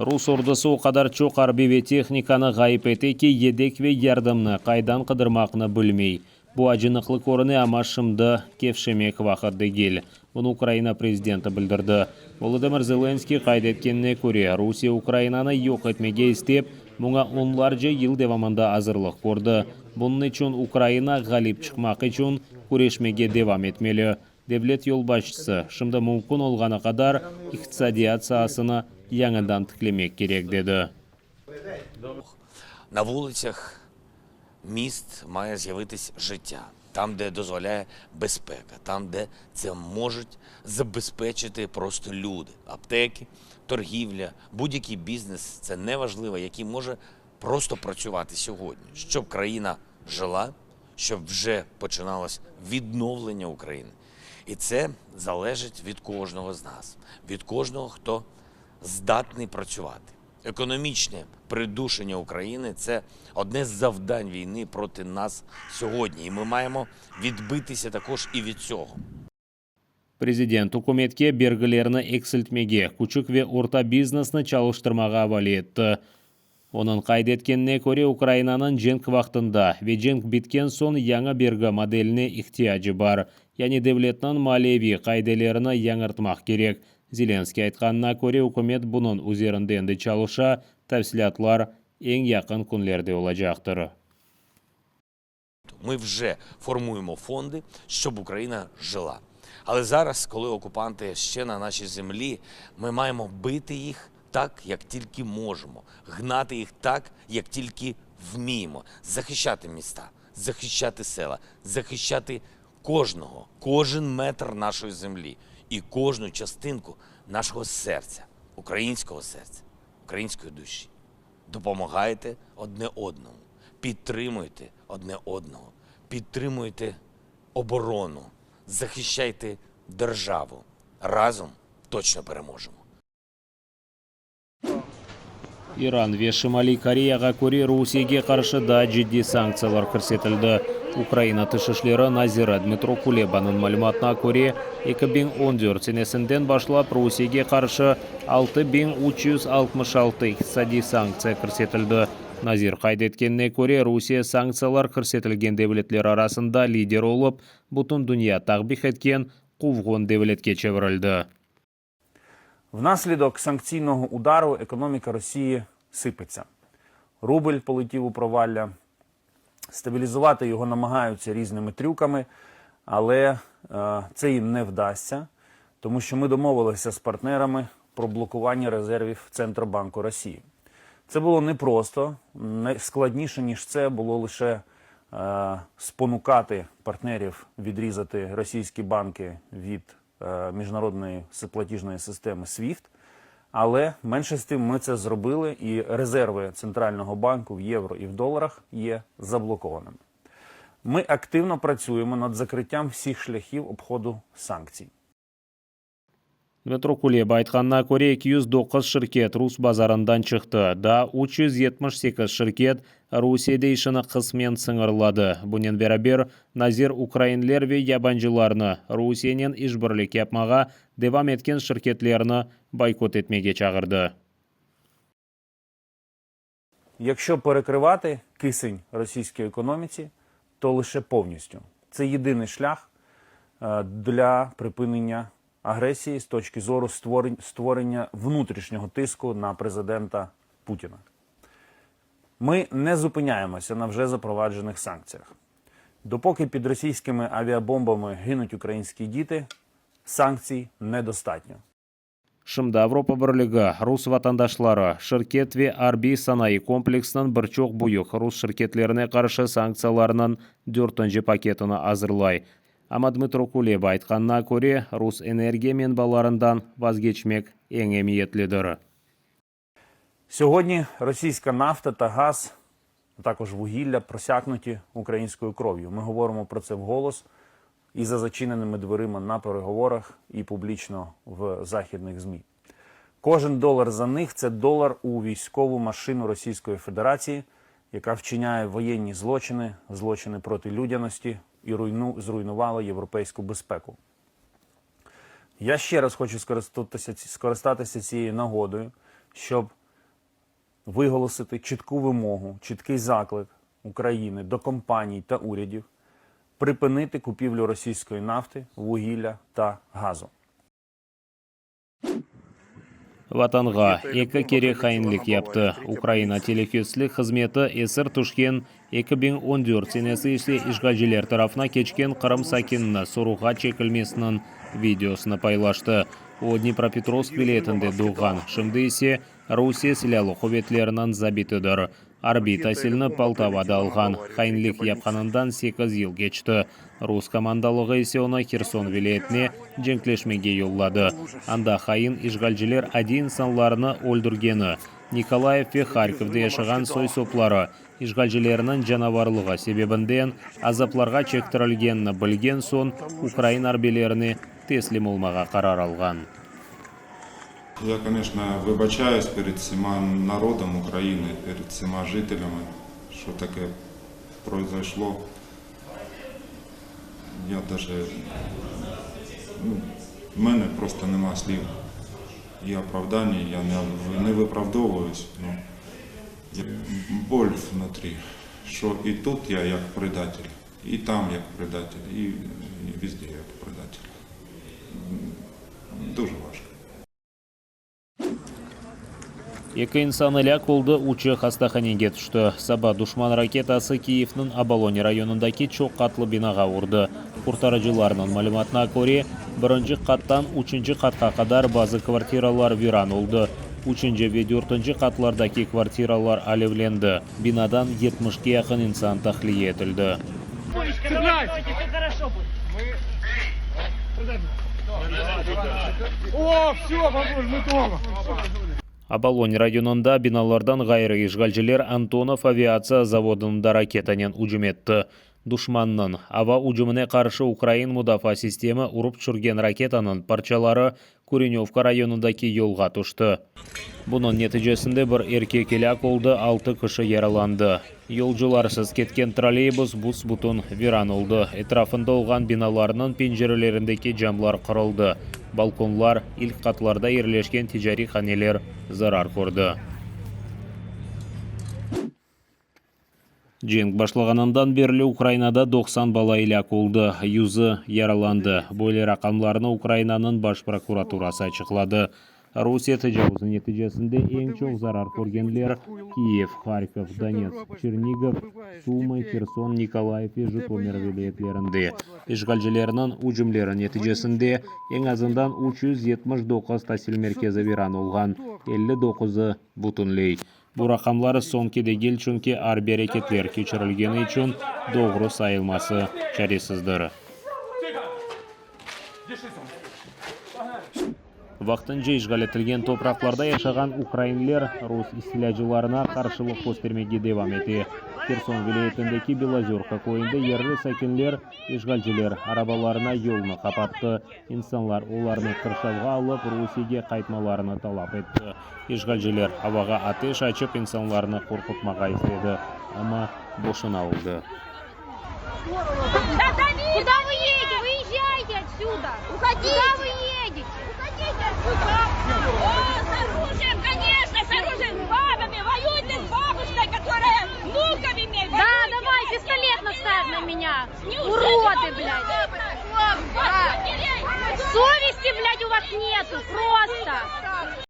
Rus ordusı o qadar çoq arbiy ve tehnikanı ğayıp ete ki, yedek ve yardımnı qaydan qıdırmaqnı bilmey. Bu acınıqlı körüne, amma şimdi kevşemek vaqıt degil. Bunı Ukraina prezidenti bildirdi. Volodımır Zelenskıy qayd etkenine köre, Rusiye Ukrainanı yoq etmege istep, buña onlarca yıl devamında azırlıq kördi. Bunıñ içün Ukraina ğalip çıqmaq içün küreşmege devam etmeli. Devlet yolbaşçısı, şimdi mümkün olğanı qadar iqtisadiyat saasını yañıdan tiklemek kerek, dedi. Na vulitsâh mіст має з'явитись життя, там, де дозволяє безпека, там, де це можуть забезпечити просто люди, аптеки, торгівля, будь-який бізнес, це неважливо, який може просто працювати сьогодні, щоб країна жила, щоб вже починалось відновлення України. І це залежить від кожного з нас, від кожного, хто здатний працювати. Економічне придушення України це одне з завдань війни проти нас сьогодні. І ми маємо відбитися також і від цього. Prezident ükümetke bergilerni eksiltmege, küçük ve orta biznesni çalıştırmağa avale etti. Onıñ qayd etkenine köre, Ukrainanıñ cenk vaqtında ve cenk bitken soñ yañı bergi modeline ihtiyacı bar, yani devletniñ maliyeviy qaidelerini yañartmaq kerek. Zelenskıy aytqanına köre, ükümet bunıñ üzerinde endi çalışa, tafsilâtlar eñ yaqın künlerde olacaqtır. Ми вже формуємо фонди, щоб Україна жила. Але зараз, коли окупанти ще на нашій землі, ми маємо бити їх так, як тільки можемо, гнати їх так, як тільки вміємо, захищати міста, захищати села, захищати кожного, кожен метр нашої землі і кожну частинку нашого серця, українського серця, української душі. Допомагайте одне одному, підтримуйте одне одного, підтримуйте оборону, захищайте державу. Разом точно переможемо. İran ve Şimaliy Koreyağa köre Rusiyege qarşı daa ciddiy sanktsiyalar kirsetildi. Ukraina Tış işleri naziri Dmıtro Kulebanıñ malümatına köre, 2014 senesinden başlap Rusiyege qarşı 6366 iqtisadiy sanktsiya kirsetildi. Nazir qayd etkenine köre, Rusiye sanktsiyalar kirsetilgen devletler arasında lider olıp, bütün dünya takbih etken quvğun devletke çevirildi. Внаслідок санкційного удару економіка Росії сипеться. Рубль полетів у провалля. Стабілізувати його намагаються різними трюками, але е, це їм не вдасться, тому що ми домовилися з партнерами про блокування резервів Центробанку Росії. Це було непросто, складніше, ніж це було лише е, спонукати партнерів відрізати російські банки від е, міжнародної платіжної системи SWIFT. Але менше з тим ми це зробили, і резерви Центрального банку в євро і в доларах є заблокованими. Ми активно працюємо над закриттям всіх шляхів обходу санкцій. Dmıtro Kuleba aytqanına köre, 209 şirket rus bazarından çıqtı, daa 378 şirket Rusiyede işini qısmen sıñırladı. Bunen beraber, nazir ukrainler ve yabancılarnı Rusiyenen işbirlik yapmağa devam etken şirketlerni boykot etmege çağırdı. Якщо перекривати кисень російській економіці, то лише повністю. Це єдиний шлях е, для припинення агресії з точки зору створення внутрішнього тиску на президента Путіна. Ми не зупиняємося на вже запроваджених санкціях. Допоки під російськими авіабомбами гинуть українські діти, санкцій недостатньо. Şimdi Avropa Birligi, rus vatandaşları, şirket ve arbiy-sanayı kompleksiniñ bir çoq büyük rus şirketlerine qarşı sanktsiyalarnıñ dörtünci paketini azırlay. Amma Dmıtro Kuleba aytqanına köre, rus energiya menbalarından vazgeçmek eñ emiyetlidir. Сьогодні російська нафта та газ, а також вугілля просякнуті українською кров'ю. Ми говоримо про це вголос і за зачиненими дверима на переговорах, і публічно в західних ЗМІ. Кожен долар за них це долар у військову машину Російської Федерації, яка вчиняє воєнні злочини, злочини проти людяності і зруйнувала європейську безпеку. Я ще раз хочу скористатися цією нагодою, щоб виголосити чітку вимогу, чіткий заклик України до компаній та урядів припинити купівлю російської нафти, вугілля та газу. Vatanğa eki kere hainlik yaptı. Ukraina telükesizlik hızmeti esir tüşken 2014 senesi ise işğalciler tarafına keçken Qırım sakinini sorğuğa çekilmesiniñ videosını paylaştı. O, Dnipropetrovsk vilâyetinde doğğan, şimdi ise Rusiye Silâlı quvetleriniñ zabitidir. Arbiy tasilni Poltavada alğan. Hainlik yapqanından sekiz yıl keçti, rus komandalığı ise onı Herson vilâyetine cenkleşmege yolladı. Anda hain işğalciler adiy insanlarnı öldürgeni, Nikolayev ve Harkovda yaşağan soy-sopları işğalcilerniñ canavarlığı sebebinden azaplarğa çektirilgenini bilgen soñ ukrain arbiylerine teslim olmağa qarar alğan. Я, конечно, вибачаюсь перед всіма народом України, перед всіма жителями, що таке произошло. Я даже, ну, в мене просто нема слів і оправдань, я не виправдовуюсь. Ну, боль внутри, що і тут я як предатель, і там як предатель, і везде як предатель. Дуже важко. Eki insan elâk oldı, üçü hastahanege tüşti. Saba duşman raketası Kiyevniñ Obolon rayonındaki çoq qatlı binağa urdı. Qurtarıcılarnıñ malümatına köre, birinci qattan üçünci qatqa qadar bazı kvartiralar viran oldı. Üçünci ve dörtünci qatlardaki kvartiralar alevlendi. Binadan yetmişke yaqın insan tahliye etildi. Все хорошо будет. О, все, бабуль, мы дома. Obolon rayonında binalardan ğayrı işğalciler Antonov aviatsiya zavodını da raketanen ücüm etti. Duşmannıñ ava ücümine qarşı ukrain mudafaa sistemi urıp tüşürgen raketanıñ parçaları Kurenövka rayonındaki yolğa tüşti. Bunıñ neticesinde bir erkek elâk oldı, altı kişi yaralandı. Yolcularısız ketken trolleybus büs-bütün viran oldı, etrafında olğan binalarnıñ pencerelerindeki camlar qırıldı, balkonlar, ilk qatlarda yerleşken ticariy haneler zarar kördi. Cenk başlağanından berli Ukrainada 90 bala elâk oldı, yüzü yaralandı. Böyle raqamlarnı Ukrainanıñ Baş prokuraturası açıqladı. Rusiye tecavuzı neticesinde eñ çoq zarar körgenler Kiyev, Harkov, Donetsk, Çernigov, Sumı, Herson, Nikolayev ve Jıtomir vilâyetlerinde. İşğalcilerniñ ücümleri neticesinde eñ azından 379 tasil merkezi viran olğan, 59-ı bütünley. Bu raqamlar soñki degil, çünki arbiy areketler keçirilgeni içün doğru sayılması çaresizdir. Vaqtınca işğal etilgen topraqlarda yaşağan ukrainler rus istilâcılarına qarşılıq köstermege devam ete. Herson vilâyetindeki Bilozörka köyünde yerli sakinler işğalciler arabalarına yolnı qapattı. İnsanlar olarnı qırşavğa alıp, Rusiyege qaytmalarını talap etti. İşğalciler avağa ateş açıp, insanlarnı qorqutmağa istedi, amma boşuna oldı. Куда вы едете? Выезжайте отсюда! Уходите! Куда вы едете? Уходите отсюда! О, с оружием, конечно, с оружием, с бабами! Воюйте с бабушкой, которая внуков имеет! Да, Воюйте, давай, блядь, пистолет наставь на меня! Неужели Уроды, вам блядь! удобно? Вас матерей! Совести, блядь, у вас нету! Просто!